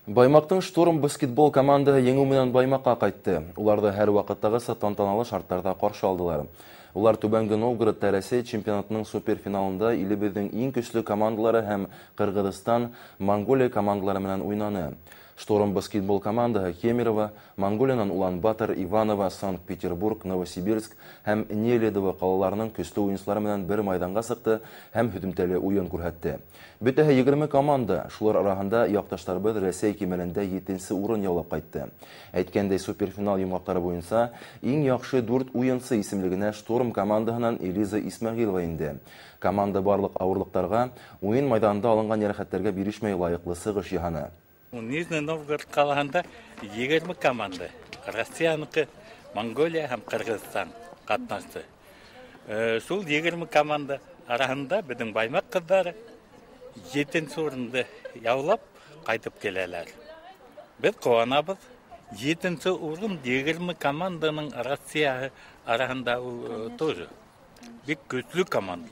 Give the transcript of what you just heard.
Баймаҡтың «Шторм» баскетбол командаһы еңеү менән Баймаҡҡа ҡайтты. Уларҙы һәр ваҡыттағыса тантаналы шарттарҙа ҡаршы алдылар. Улар Түбәнге Новгородта Рәсәй чемпионатының суперфиналында илебеҙҙең иң көслө командалары һәм Ҡырғыҙстан, Монголия командалары менән уйнаны. «Шторм» баскетбол командаһы Кемерово, Монголиянан Улан-Батор, Иваново, Санкт-Петербург, Новосибирск һәм Нелидово ҡалаларының көслө уйынсылары менән бер майҙанға сыҡты һәм һөҙөмтәле уйын күрһәтте. Бөтәһе 20 команда, шулар араһында яҡташтарыбыҙ Рәсәй кимәлендә 7-нсе урын яулап ҡайтты. Әйткәндәй, суперфинал йомғаҡтары буйынса иң яҡшы 4 уйынсы исемлегенә «Шторм» командаһынан Элиза Исмәғилова инде. Команда барлыҡ ауырлыҡтарға, уйын майҙанында алынған йәрәхәттәргә бирешмәй лайыҡлы сығыш яһаны. Нижний Новгород ҡалаһында 20 команда, Россияныҡы, Монголия һәм Ҡырғыҙстан ҡатнашты. Шул 20 команда араһында беҙҙең Баймаҡ ҡыҙҙары 7-нсе урынды яулап ҡайтып киләләр. Беҙ ҡыуанабыҙ. 7-нсе урын 20 команданың Россияһы араһында, ул тоже бик көслө команда.